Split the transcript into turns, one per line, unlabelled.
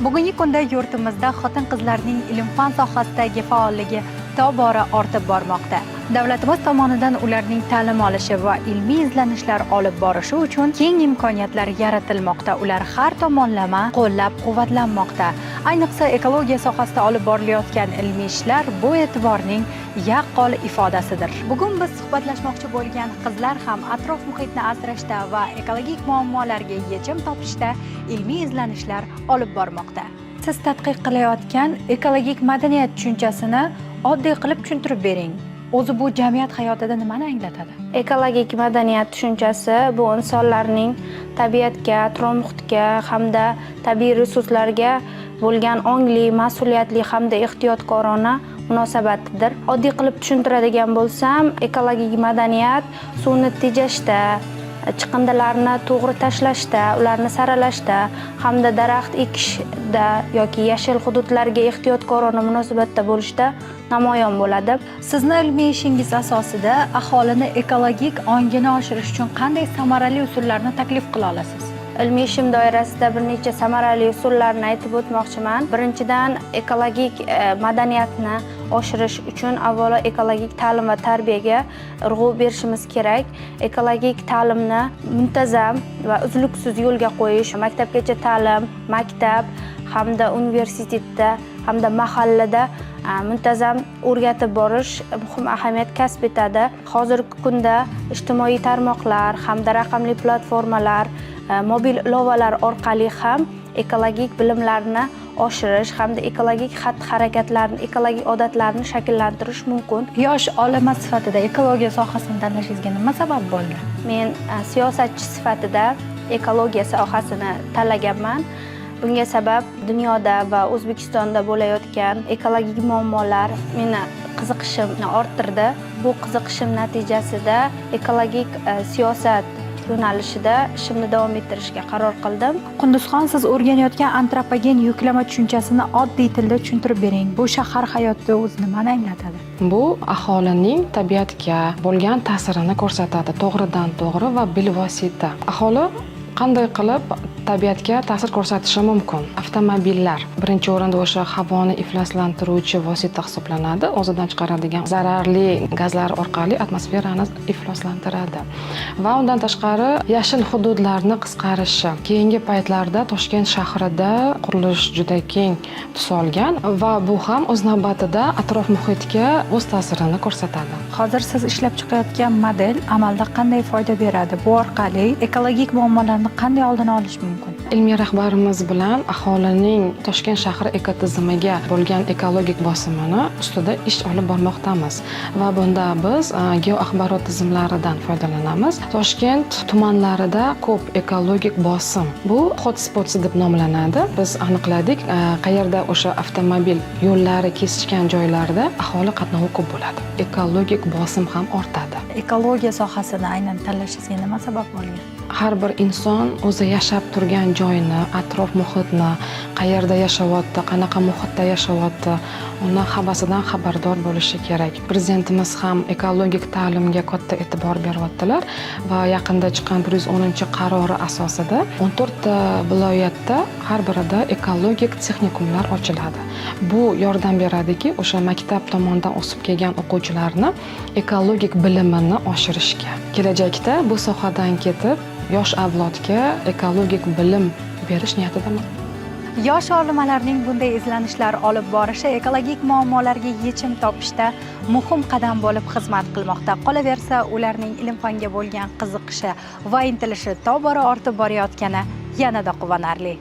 Bugungi kunda yurtimizda xotin qizlarning ilm fan sohasidagi faolligi tobora ortib bormoqda. Davlatimiz tomonidan ularning ta'lim olishi va ilmiy izlanishlar olib borishi uchun keng imkoniyatlar yaratilmoqda. Ular har tomonlama qo'llab quvvatlanmoqda. Ayniqsa, ekologiya sohasida olib borilayotgan ilmiy ishlar bu e'tiborning yaqqol ifodasidir. Bugun biz suhbatlashmoqchi bo'lgan qizlar ham atrof muhitni asrashda va ekologik muammolarga yechim topishda ilmiy izlanishlar olib bormoqda. Siz tadqiq qilayotgan ekologik madaniyat tushunchasini oddiy qilib tushuntirib bering. O'zi bu jamiyat hayotida nimani anglatadi?
Ekologik madaniyat tushunchasi bu insonlarning tabiatga, atrof muhitga hamda tabiiy resurslarga bo'lgan ongli, mas'uliyatli hamda ehtiyotkorona munosabatidir. Oddiy qilib tushuntiradigan bo'lsam, ekologik madaniyat suvni tejashda, chiqindilarni to'g'ri tashlashda, ularni saralashda hamda daraxt ekishda yoki yashil hududlarga ehtiyotkorona munosabatda bo'lishda namoyon bo'ladi.
Sizni ilmiy ishingiz asosida aholini ekologik ongini oshirish uchun qanday samarali usullarni taklif qila olasiz?
Ilmiy ishim doirasida bir necha samarali usullarni aytib o'tmoqchiman. Birinchidan, ekologik madaniyatni oshirish uchun avvalo ekologik ta'lim va tarbiyaga urg'u berishimiz kerak. Ekologik ta'limni muntazam va uzluksiz yo'lga qo'yish, maktabgacha ta'lim, maktab hamda universitetda hamda mahallada muntazam o'rgatib borish muhim ahamiyat kasb etadi. Hozirgi kunda ijtimoiy tarmoqlar hamda raqamli platformalar, mobil ilovalar orqali ham ekologik bilimlarni oshirish hamda ekologik xatti harakatlarni, ekologik odatlarni shakllantirish mumkin.
Yosh olima sifatida ekologiya sohasini tanlashingizga nima sabab bo'ldi?
Men siyosatchi sifatida ekologiya sohasini tanlaganman. Bunga sabab dunyoda va O'zbekistonda bo'layotgan ekologik muammolar meni qiziqishimni orttirdi. Bu qiziqishim natijasida ekologik siyosat yo'nalishida ishimni davom ettirishga qaror qildim.
Qunduzxon, siz o'rganayotgan antropogen yuklama tushunchasini oddiy tilda tushuntirib bering. Bu shahar hayotida o'zi nimani anglatadi?
Bu aholining tabiatga bo'lgan ta'sirini ko'rsatadi to'g'ridan to'g'ri va bilvosita. Aholi qanday qilib tabiatga ta'sir ko'rsatishi mumkin? Avtomobillar birinchi o'rinda o'sha havoni ifloslantiruvchi vosita hisoblanadi. O'zidan chiqaradigan zararli gazlar orqali atmosferani ifloslantiradi. Va undan tashqari, yashil hududlarni qisqarishi. Keyingi paytlarda Toshkent shahrida qurilish juda keng tus olgan va bu ham o'z navbatida atrof muhitga o'z ta'sirini ko'rsatadi.
Hozir siz ishlab chiqayotgan model amalda qanday foyda beradi? Bu orqali ekologik muammolarni qanday oldini olish mumkin?
Ilmiy rahbarimiz bilan aholining Toshkent shahri ekotizimiga bo'lgan ekologik bosimini ustida ish olib bormoqdamiz va bunda biz geoaxborot tizimlaridan foydalanamiz. Toshkent tumanlarida ko'p ekologik bosim, bu hotspots deb nomlanadi. Biz aniqladik, qayerda o'sha avtomobil yo'llari kesishgan joylarda aholi qatnovi ko'p bo'ladi, ekologik bosim ham ortadi.
Ekologiya sohasini aynan tanlashingizga nima sabab bo'lgan?
Har bir inson o'zi yashab turgan joyini, atrof muhitni, qayerda yashayapti, qanaqa muhitda yashayapti, uni hammasidan xabardor bo'lishi kerak. Prezidentimiz ham ekologik ta'limga katta e'tibor beryaptilar va yaqinda chiqqan 110-qarori asosida 14 ta viloyatda har birida ekologik texnikumlar ochiladi. Bu yordam beradiki, o'sha maktab tomonidan o'sib kelgan o'quvchilarni ekologik bilimini oshirishga, kelajakda bu sohadan ketib, yosh avlodga ekologik bilim berish niyatidaman.
Yosh olimalarning bunday izlanishlar olib borishi ekologik muammolarga yechim topishda muhim qadam bo'lib xizmat qilmoqda. Qolaversa, ularning ilm fanga bo'lgan qiziqishi va intilishi tobora ortib borayotgani yanada quvonarli.